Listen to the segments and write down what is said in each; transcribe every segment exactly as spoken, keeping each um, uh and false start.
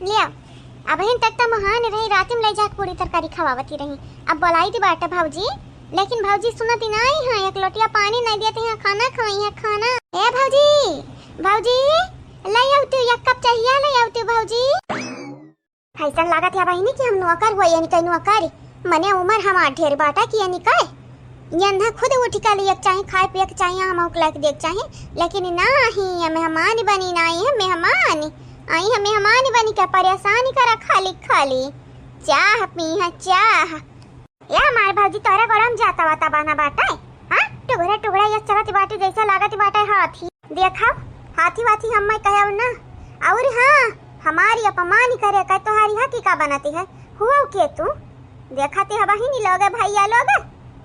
लिया, अबहिन तक त महान रही, राती में लइ जाके पूरी तरकारी खवावती रही। अब बोलाई दी बाटे भौजी, लेकिन भौजी सुनती नाई है, एक लोटिया पानी नाई देती है, खाना खवाई है, खाना। ए भौजी, भौजी, लइ आउ तू एक कप चाहिए, लइ आउ तू भौजी। ऐसन लागत है बहिनी कि हम नौकर हुआ, यानी कहीं नौकर, मने उम्र हमार ढेर बाटा कि यानी कहे, यन्हा खुद उठ के लिए चाही, खाए पिए के चाही, हम ओक लाइक देख चाही, लेकिन नाही, ये मेहमान बनी ना आई है, मेहमान आई है, मेहमान बनी के परेशान करा खाली खाली। चाह पी है, चाह। ए हमार भौजी, तोहरे गोड़म जाता वाता बना बाटे, हाँ? टुघरे टुघरे ये चलत बाटे, जैसे लागत बाटे हाथी। देखा, हाथी वाथी हम मैं कहब ना। और हाँ, हमारी अपमान करे का तोहारी हकी का बनती है? हुआ के तू? देखा ते हबहिनी लोग, भैया लोग,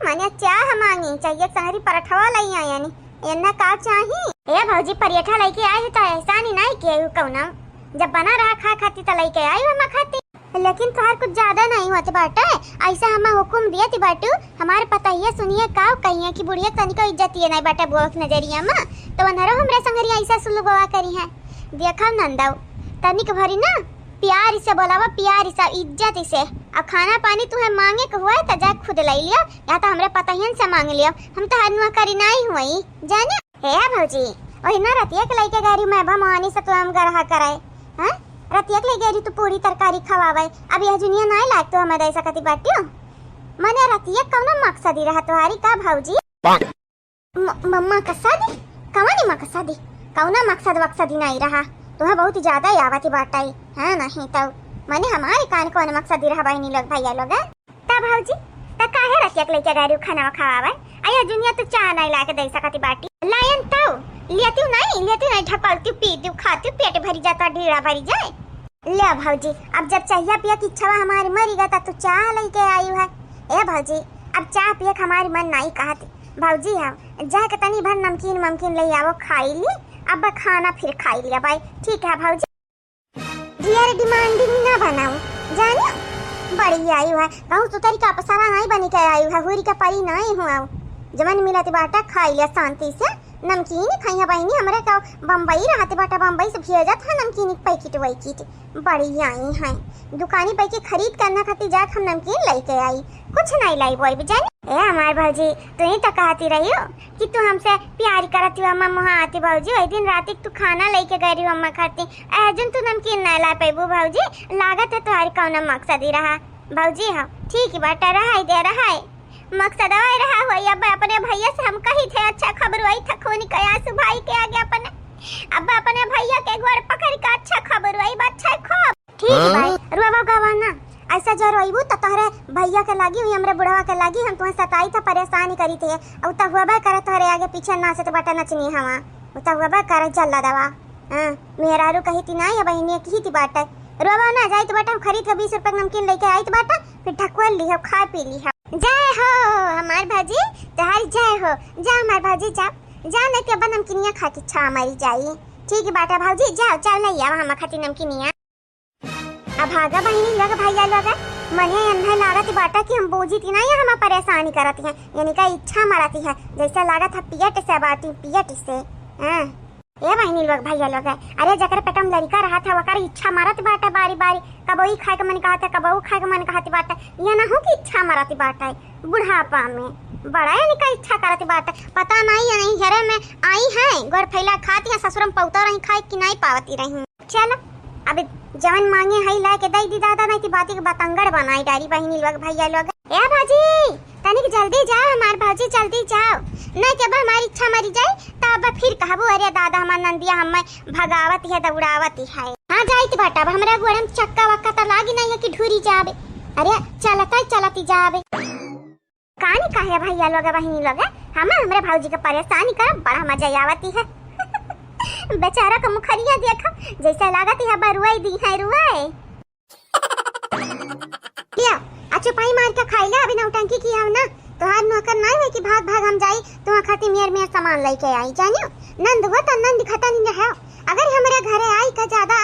मने चाह मांगी, चाहिए संगरी पराठवा लई आयनी। एन्ना का चाही? ए भौजी, पराठा लइके आई है तो एहसान ही नहीं किया कौनो। जब बना रहा खाए खाती तो लइके आई हम खाती। लेकिन तोहार कुछ ज्यादा नहीं होत बाटे, ऐसा हम हुकुम दियत बाटू, हमार पतहिया सुनिए का कहिए कि बुढ़िया तनिको इज्जत ये नहीं बाटे बोलत नजरिया में, तो वनरो हमरे संगरिया ऐसा सुलगवा करी है। देखा नंदऊ, तनिक भरी ना प्यार से बोलावा, प्यार से, इज्जत से, आ खाना पानी तुहे मांगे के हुआ तो जा खुद ले लिया, या तो हमरे पतहियन से मांग लिया, हम तो हनुआ करी नहीं हुई जाने। हे भौजी, वही ना रतिया के लइके गाड़ी में भवानी से तुम गरहा करे, हाँ? रतिया के लइके गाड़ी तू पूरी तरकारी खवावे, अब यह जुनिया नाई लायक तू हमें दे सकती बाटियो। मने रतिया कौनो मकसदी रहा तुम्हारी का भौजी? म-, म-, मकसदी? कौन मकसदी? कौनो मकसद वकसदी नाई रहा, तुम्हें बहुत ज्यादा आवत बाटे, हाँ? नहीं तो मने हमारे कान कौन मकसदी रहा बहनी लोग भैया लोग? तब भौजी, त काहे रतिया के लइके गैरू खाना खवावे? अयो दुनिया तू चाह नहीं लाके दे सकती बाटी। लायन तऊ, लेती नहीं, लेती नहीं, ढकलती पी दू, खाती पेट भरी जाता, ढीड़ा भरी जाए। ले भौजी, अब जब चाहिए पिया की इच्छा हमारी मरी गा, तब तू चाह लइके आई है। ए भौजी, अब चाह पिए के हमारी मन नहीं कहती। भौजी हम जाए के तनी भर नमकीन ममकीन ले आवो, खाई ली, अब खाना फिर खाई लिया भाई। ठीक है भौजी। ढेर demanding ना बनाओ, जानियो? बड़ी आई है, कहूँ सुतरी का अपसरा नहीं बनी के आई है, हुरी का परी नहीं हुआ। जवन मिलत बाटा खाई लिया शांति से, नमकीन खाइया बहिनी, हमरे का बम्बई रहत बाटा, बम्बई से भेजत है नमकीन के पैकेट वैकेट। बड़ी आई है, दुकानी पे के खरीद करना खातिर जाके हम नमकीन लेके आई, कुछ नहीं लाई बोई जानी। ए हमार भौजी, तू ही तो कहती रही हो कि तू हमसे प्यार करती हो अम्मा मुहा आती भौजी, वही दिन रात तू खाना लेके गई रही हो अम्मा खाती, ए दिन तू नमकीन नहीं ला पैबू भौजी, लागत है तुम्हारी कौनो मकसद ही रहा भौजी। हाँ ठीक बाटे, रहाई दे रहाई, मकसद वही रहा हुई। अब अपने भैया से हम कही थे अच्छा खबर वही था, खून के आंसू भाई के आगे अपने, अब अपने भैया के गोड़ पकड़ के अच्छा खबर वही, अच्छा खूब। ठीक हाँ? भाई, रोवा गावा ना। ऐसा जो रोइबू त तोहरे भैया के लागी, हुई हमरे बुढ़वा के लागी, हम तुम्हें सताई था, परेशान करी थे। अब त हुआ करे तोहरे आगे पीछे नाचत बाटे नचनी हवा। उ त हुआ करे जल्ला दवा। हाँ, मेहरारू कही ती नाई, बहिनिया कही ती बाटे। रोवा ना, जाइत बाटे, हम खरीद के बीस रुपए के नमकीन लेके आइत बाटे, फिर ढकुआ ली हो, खा पी ली हो। जय हो हमार भौजी, तोहार जय हो। जा हमार भौजी, जा, जा, नहीं तो अब नमकीनिया खा के छा मरी जाई। ठीक बाटे भौजी, जाओ, जाओ, ले आवा हम खातिर नमकीनिया। अब भागा बहिनी लोग, भैया लोग, मने एन्हे लागत बाटा कि हम बूझी थी ना, ये हमें परेशानी करत है, यानी का इच्छा मरत है, जैसे लागत है पियट से बाटी, पियट से। हाँ। ए बहिनी लोग, भैया लोग, अरे जकर पेट में लड़का रहा था, वकर इच्छा मरत बाटा बारी बारी, कबो ई खाए के मन कहत है, कबो ऊ खाए के मन कहत बाटा, ये ना हो कि इच्छा मरत बाटा बुढ़ापा में, बड़ा यानी का इच्छा करत बाटा, पता नहीं ये नहीं घरे में आई है, गोड़ फैला खाती है, ससुर में पौता रही खाए कि नहीं पावती रही। चल, अब जवन मांगे हई ला के दई दी दादा, नहीं तो बाती के बतंगड़ बनाई डारी बहिनी लोग, भैया लोग। ए भौजी, तनिक जल्दी जाओ हमार भौजी, जल्दी जाओ, नहीं तो अब हमारी इच्छा मरी जाए, तो अब फिर कहबो, अरे दादा हमार नंदिया हमें भगावत है, दौड़ावत है। हाँ जाइत बाटा, अब हमरा गोड़े में चक्का वक्का तो लागी नहीं है कि ढुरी जाबे, अरे चलत ही चलत ही जाबे। कानी काहे भैया लोग, बहिनी लोग, हम हमरे भौजी के परेशानी करब, बड़ा मजा आवती है। बेचारा का मुखरिया देखो, जैसे लागत है बरुआई दी है रुआए। लिया, आ चुपाई मार के खाई ले, अभी नौटंकी की हम ना, तोहार नौकर नहीं है कि भाग भाग हम जाई, तू खाती मेर मेर सामान लेके आई, जानियो, नंद हुआ तो नंद खतन ही है। अगर हमरे घरे आई का ज्यादा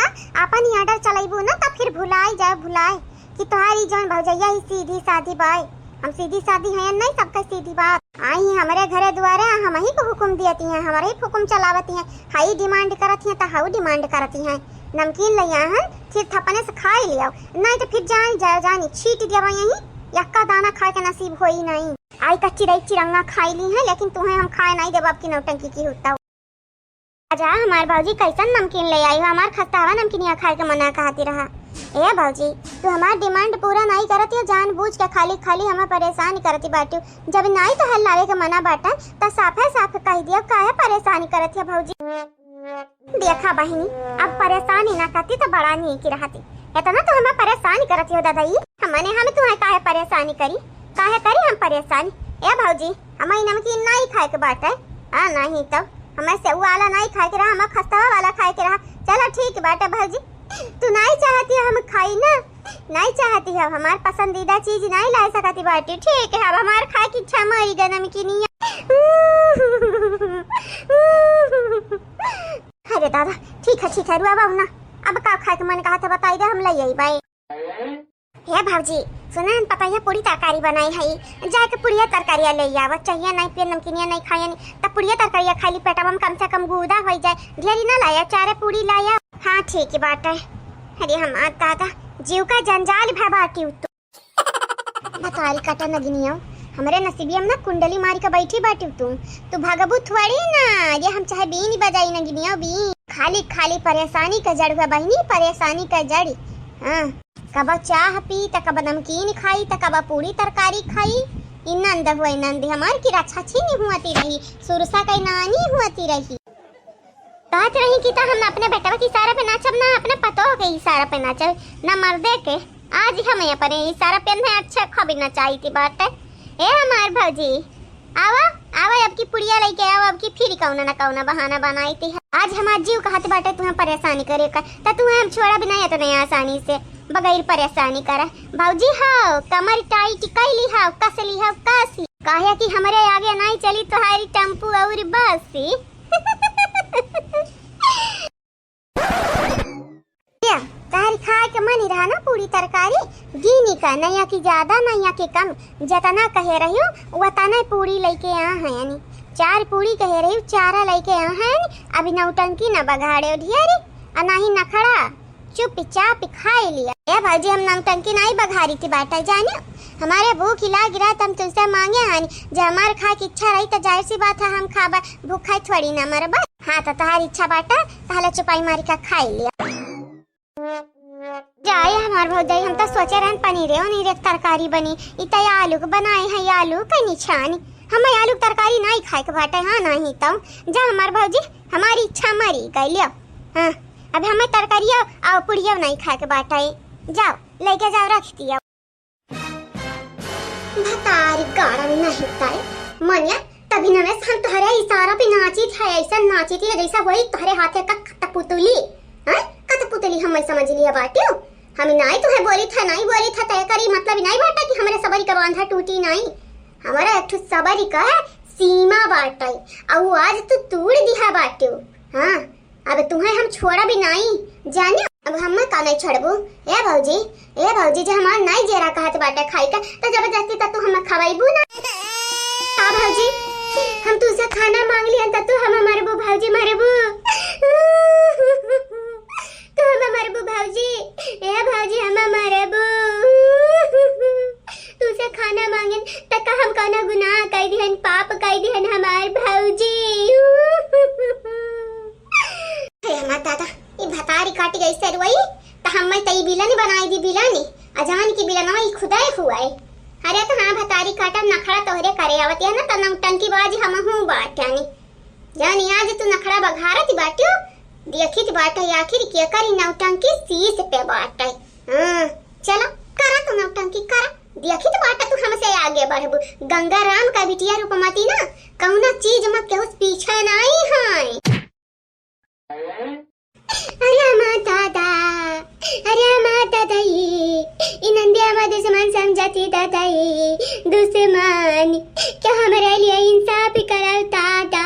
आपन ही order चलाइबू ना, तो फिर भुलाई जाए, भुलाई। कि तोहारी जौन भौजैया ही सीधी साधी बाय, हम सीधी साधी हैं नहीं, सबका सीधी बात। आई ही हमरे घरे दुआरे, हम ही को हुकुम दियती हैं, हमरे ही हुकुम चलावती हैं, हई demand करती हैं तो हऊ demand करती हैं। नमकीन लइया हैं फिर थपने से खाइ लियो, नाहीं तो फिर जानी जा, जानी छीट देबो यहीं, यक्का दाना खाए के नसीब होई नाहीं। आई का चिरई चिरंगा खाइ ली है, लेकिन तुहें हम खाए नाहीं देबो, अब की नौटंकी की होता। अच्छा हमार भौजी, कैसन नमकीन ले आई हो? हमार खस्तावा नमकीनिया खाए के मना कहती रहा। ए भौजी, तू हमार demand पूरा नाहीं करत हो, जानबूझ के खाली खाली हमें परेशान करती बाटी। जब नाहीं तो हल लावे के मना बाटन, त साफे साफ कहि दिया, काहे परेशानी करत है भौजी? देखा बहिनी, अब परेशानी ना करती त बड़ा नीक रहती। इतना तो हमें परेशानी करती हो दादा, ई हमने हम तुम्हें काहे परेशानी करी, काहे करी हम परेशानी? ए भौजी, हमें ई नमकीन नाहीं खाए के बाटे। आ नाहीं तो हमें सेव वाला नाहीं खाए के रहा, हमें खस्तवा वाला खाए के रहा। चलो ठीक बाटे भौजी, तू नाहीं चाहती हम खाई ना, नाहीं चाहती है, हमार पसंदीदा चीज नाहीं ला सकती बाटी। ठीक है, अब हमार खाए की इच्छा मरी गए नमकीनिया। अरे दादा, ठीक है, ठीक है, रुआ बाबू ना, अब का खाए के मन कहा था बताई दे, हम ले आई बाई। हे भौजी, सुना हम पतैया पूरी तरकारी बनाई है, जाके पूरिया तरकारिया ले आवा, चाहिए नाहीं पिए नमकीनिया नाहीं खाए नहीं, तब पूरिया तरकारिया खाई ली, पेटवा में कम से कम गूदा हो जाए, ढेरी ना लाया, चारे पूरी लाया। हाँ ठीक बाटे। अरे हमार दादा, जीव का जंजाल भा बाटी तू। बतारी काटा नगिनिया, हमरे नसीबिया में ना कुंडली मारी के बैठी बाटी तू। तू भगबू थोड़ी ना, ये हम चाहे बीन बजाई नगिनिया बीन। खाली खाली परेशानी का जड़ हुआ बहिनी, परेशानी का जड़। हाँ, कब चाह पी त कब नमकीन खाई त कब पूरी तरकारी खाई। ई नंद हुए नंद हमार की रक्षा छीनी हुआती रही, सुरसा के नानी हुआती रही। कहत रही कि त हम अपने बेटवा के इशारा पे नाचब, ना अपने पतोह के इशारा पे नाचब, ना मर्दे के। आज हम अपने इशारा पे नहीं अच्छा खबी नचाई थी बाटे। ए हमार भौजी, आवा, आवा, अब की पुड़िया लेके आवा, अब की फिर कौना ना कौना बहाना बनाई थी। आज हमार जीव कहत बाटे तुम्हें परेशानी करे का, त तुम्हें हम छोड़ा भी नहीं इतने आसानी से, बगैर परेशानी करे। भौजी हो, कमर टाइट कैली हो, कसली हो, कसी। काहे कि हमरे आगे नहीं चली तुम्हारी टेम्पू और बसी। या, तहरी खाए के मन ही रहा ना पूरी तरकारी, गीनी का, नैया की ज्यादा, नैया की कम, जतना कहे रहियो, वतने पूरी लेके आ हैं यानी। चार पूरी कहे रहियो, चारा लेके आ हैं यानी। अभी नौटंकी ना बघाड़े ढियारी, आ ना ही नखड़ा, चुपचाप खाए लिया। ए भौजी, हम नौटंकी नहीं बघारी थी बाटा जाने, हमारे भूख ही लाग रहा, त हम तुमसे मांगे हानी, जे हमार खाए की इच्छा रही, त जाहिर सी बात है हम खाबा, भूखा थोड़ी ना मरबा। हाँ, त तहार इच्छा बाटा, तहले चुपाई मारी का खाई लिया। जाए हमार भौजाई, हम त सोचे रहन पनीरे उनीरे के तरकारी बनी, ई त आलू के बनाए हैं, आलू के निछानी। हमें आलू के तरकारी नाई खाए के बाटे, हाँ नाहीं तो। जा हमार भौजी, हमारी इच्छा मरी गई, लियो। हाँ, अब हमें तरकारियो और पुड़ियो नाई खाए के बाटे। जाओ, लेके जाओ, रख दियो। भतारी गाड़न नहीं ताए। मनिया, तभी नवे से हम तोहरे इशारा पे नाचित है, ऐसा नाचित है जैसा वही तोहरे हाथे का कठपुतली। हाँ? कठपुतली हम समझ लिया बाटियो। हम नाई तुहे बोली था, नाई बोली था, तय करी मतलब नाई बाटा कि हमरे सबर का बांधा टूटी नाई। हमारा एक ठो सबर का सीमा बाटे, और आज तू तोड़ दिया बाटियो। हाँ, अब तुहे हम छोड़ा भी नाई, जानियो। अब हम का नाई छोड़बू? ए भौजी, ए भौजी, जे हमार नाई जेरा कहत बाटे खाई का, त जबरदस्ती त तू हमें खवाईबू ना। का भौजी, हम तुझसे खाना मांग लिया त तू हमें मरबू भौजी, मरबू। तू हमें मरबू भौजी, ए भौजी, हमें मरबू। तुझसे खाना मांगेन त का हम कौनो गुनाह कई दिहन, पाप कई दिहन हमार भौजी? हे हमार दादा, ई भतारी काटी गई सरुआई, त हम्मे त ई बिलनी बनाई दी बिलनी, अजान की बिलनवा ई खुदाई हुआई। अरे त हाँ भतारी काटा नखड़ा तोहरे करे आवत है ना, त नौटंकी बाजी हमहू बाट्यानी। जानी आज तू नखड़ा बघारत बाट्यो, देखित बाटे आखिर केकर ई नौटंकी शीश पे बाटे। हाँ, चला, करा तू नौटंकी, करा। देखित बाटे तू हमसे आगे बढ़बू। गंगा राम का बिटिया रूपमती ना, कौनो चीज में केहू से पीछे नाई है। अरे माँ दादा, अरे माँ दादा, ई, ई नंदिया में दुश्मन समझती दादा, ई दुश्मन, क्या हमरे लिए इंसाफ करल दादा?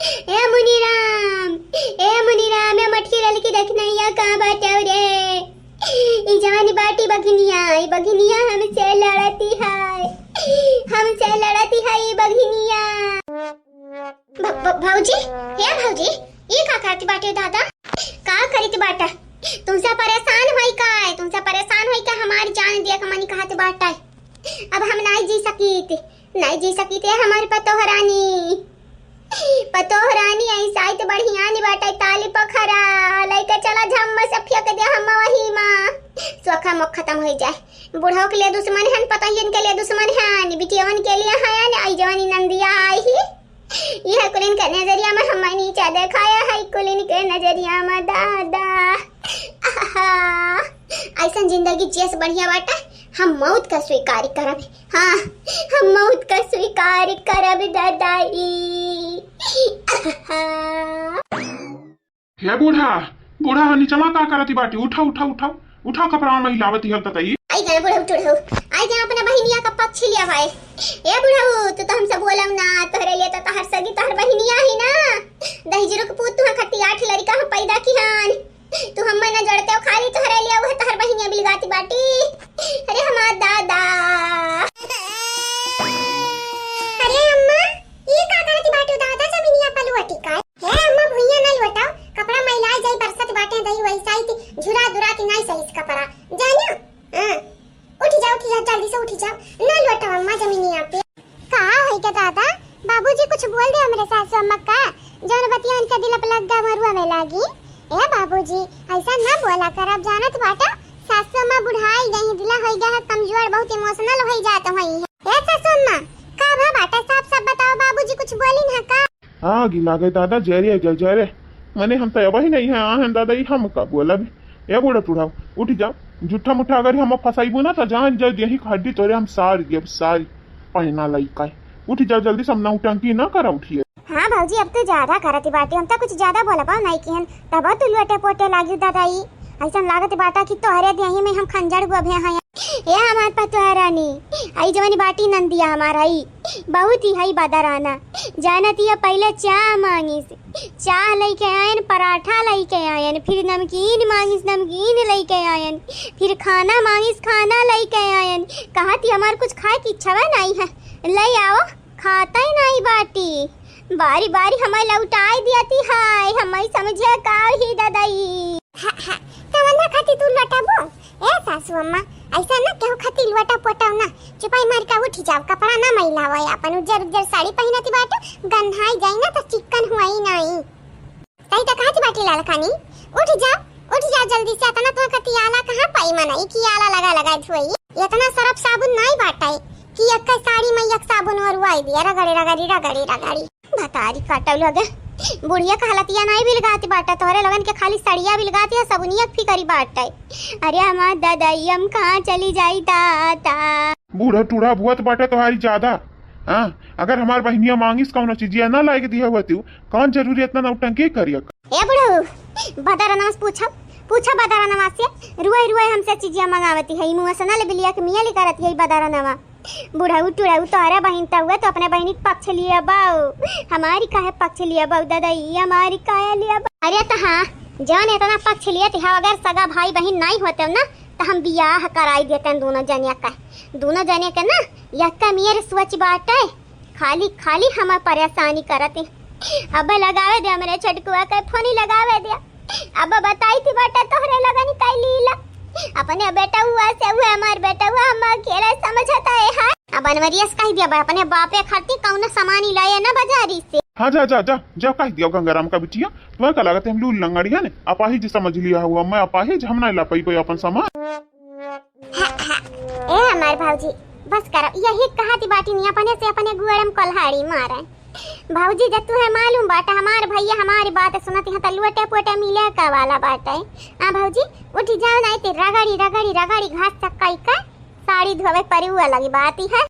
ए मुनीराम, ए मुनीराम, ए मटकी ललकी देख नैया कहाँ बाटे रे? ई जवानी बाटी बघिनिया, ई बघिनिया हमसे लड़ती है, हमसे लड़ती है ई बघिनिया। भ-, भ-, भौजी, हे भौजी, ई का करती बाटे दादा? का करीत बाटा? तुमसे परेशान होई का? तुमसे परेशान होई का? हमारी जान दिया का मनी कहत बाटे। अब हम नाई जी सकीत, नाई जी सकीत है हमारी पतोह रानी। पतोह रानी ऐसा ही तो बढ़िया नहीं बाटे, ताली पखरा, लइके चला झम्म से फेंक दे हम वही माँ। सोखा मोख खत्म हो जाए। बुढ़ऊ के लिए दुश्मन हन, पतोहियन के लिए दुश्मन हन, बिटियवन के लिए हन, आई जवानी नंदिया आई ही। यह कुलिन के नजरिया में हम नीचा देखाया है, कुलिन के नजरिया में दादा। आहा, ऐसन जिंदगी जियस बढ़िया बाटे, हम मौत का स्वीकार करब। हाँ, हम मौत का स्वीकार करब दादा ई। आहा। हे बूढ़ा, बूढ़ा, निचवा का करती बाटी? उठा, उठा, उठा, उठा, कपड़ा में हिलावती हल ततई। आई जाना बूढ़ा, उठ, उठा। आई जाना अपना बहिनिया का पक्ष लिया भाई। ए बूढ़ा, तू तो हमसे बोलम ना, तोहरे लिए तो तहर सगी तहर बहिनिया ही ना। दहिजरू के पूत तुहा खट्टी आठ लड़का हम पैदा किहन। तू हम्मे न जोड़ते हो, खाली तोहरे लिए वह तहर बहिनिया बिलगाती बाटी। अरे हमार दादा। अरे अम्मा, ई का करती बाटू दादा, जमीनिया पलुअटी का? हे अम्मा, भुइयां ना लोटाओ, कपड़ा मैला जाई, बरसत बाटे दही वैसा ही थी, झुरा दुरा के नाई सही से कपड़ा, जानियो? हाँ, उठ जाओ, उठ जाओ, जल्दी से उठ जाओ, ना लोटाओ अम्मा जमीनिया पे। का होई के दादा, बाबूजी कुछ बोल दे हमरे सासू अम्मा का, जौन बतिया उनके दिल पे लग गा मरुआ में लागी। ए बाबूजी, ऐसा ना बोला कर, अब जानत बाटा, सासू अम्मा बुढ़ाई गई, दिला होई गया है कमजोर, बहुत emotional होई जात होई है। ए सासू अम्मा, का भा बाटा, साफ साफ बताओ, बाबूजी कुछ बोलिन है का? आगी लागे दादा, जरे जरे, मने हम तो अब ही नहीं है, आ हैं दादा, ई हम का बोलब? ए बूढ़ा टूढ़ा, उठ जाओ, झूठा मुठा अगर हम फंसाइबू ना तो जान जाओ, यही हड्डी तोरे हम सार देब, सारी पहना लइका है। उठ जाओ जल्दी से, हम नौटंकी ना करा, उठिए। हाँ भौजी, अब तू ज्यादा करती बाटी, हम तो कुछ ज्यादा बोलबो नहीं किहन, तब तू लोटे पोटे लागी दादा ई। ऐसन लागत बाटा कि तोहरे देही में हम खंजर गोभे हैं। ए हमार पतोह रानी, आई जवानी बाटी नंदिया हमार हई, बहुत ही हई बदराना। जानती है पहले चाह मांगिस, चाह लइके आयन, पराठा लइके आयन, फिर नमकीन मांगिस, नमकीन लइके आयन, फिर खाना मांगिस, खाना लइके आयन। कहती हमार कुछ खाए की इच्छा नहीं है, ले आओ। खाते नहीं बाटी, बारी बारी हमें लौटाई दियती है, हमें समझे का ही ददई। हा, हा, कवना खातिर तू लौटाबो? ए सासू अम्मा, ऐसा ना केहू खातिर लौटा पोटाओ ना, चुपाई मार के उठ जाओ, कपड़ा ना मैला हुआ, अपन उज्जर उज्जर साड़ी पहनती बाटू, गंधाई जाई ना तो चिक्कन हुआ ही नहीं। तई तो कहत बाटी लालकानी, उठ जाओ, उठ जाओ जल्दी से, इतना तो कतियाला कहाँ पाई मनई कि आला लगा लगा धोई। इतना सरफ साबुन नाई बाटे कि एक साड़ी में एक साबुन और वाई दिया, रगड़ी रगड़ी रगड़ी रगड़ी। भतारी काटल लगे, बुढ़िया का हालतिया नाई बिलगात बाटे, तोहरे लगन के खाली सड़िया बिलगात है, सबुनिया के फिकरी बाटे। अरे हमार दादा, ई हम कहाँ चली जाई दादा? बूढ़ा टूढ़ा बुअत बाटे तोहारी ज्यादा। हाँ, अगर हमार बहिनिया मांगिस कौनो चीजिया ना लाइके दिया हुआ तू, कौन जरूरी इतना नौटंकी करिया? ए बुढ़ऊ, बदरनवा से पूछो, पूछो बदरनवा से, रुए रुए हमसे चीजिया मंगावती है, ई मुँह से ना ले बिलिया के मियाँ ले करती है ई बदरनवा। बुढ़ऊ टुढ़ऊ तोहरे बहिन त हुए तो अपने बहिनी के पक्ष लिए बाऊ, हमारी काहे पक्ष लिए बाऊ दादा, ई हमारी काहे लिए बाऊ? अरे तो हाँ, जौन इतना पक्ष लिए थे, अगर सगा भाई बहिन नहीं होते ना, तो हम बियाह कराई देते हैं दोनों जनिया का। दोनों जने के ना यक्का मेर सोच बाटे, खाली खाली हमें परेशानी करत है। अब लगावे दे हमरे छोटकुआ के फोन ही लगावे दे। अब बताई थी बाटे तोहरे लगन का लीला। अपने बेटउआ से हुए हमार बेटउआ हम अकेले समझता है। अब अनवरिया से कह दिया बा, अपने बापे खातिर कौनो सामान ही लाए ना बाजारी से। हाँ, जा, जा, जा, जा, कह दिया गंगाराम का बिटिया, तुम्हें का लागत है हम लूल लंगड़िया ने, अपाहिज समझ लिया हुआ, मैं अपाहिज, हम ना ला पाई अपन सामान। हा, हा। ए हमार भौजी, बस कर, यही कहती बाटी नी, अपने से अपने गुआड़म कल्हाड़ी मारे। भौजी, जब तुहे मालूम बाटे, हमार भैया हमारी बात सुनत हैं, तो लोटे पोटे मिले का वाला बाटे। आ भौजी, उठ जाओ, नहीं तो रगड़ी, रगड़ी, रगड़ी घास चक्काई का साड़ी धोवे परी हुआ लगी बाती है।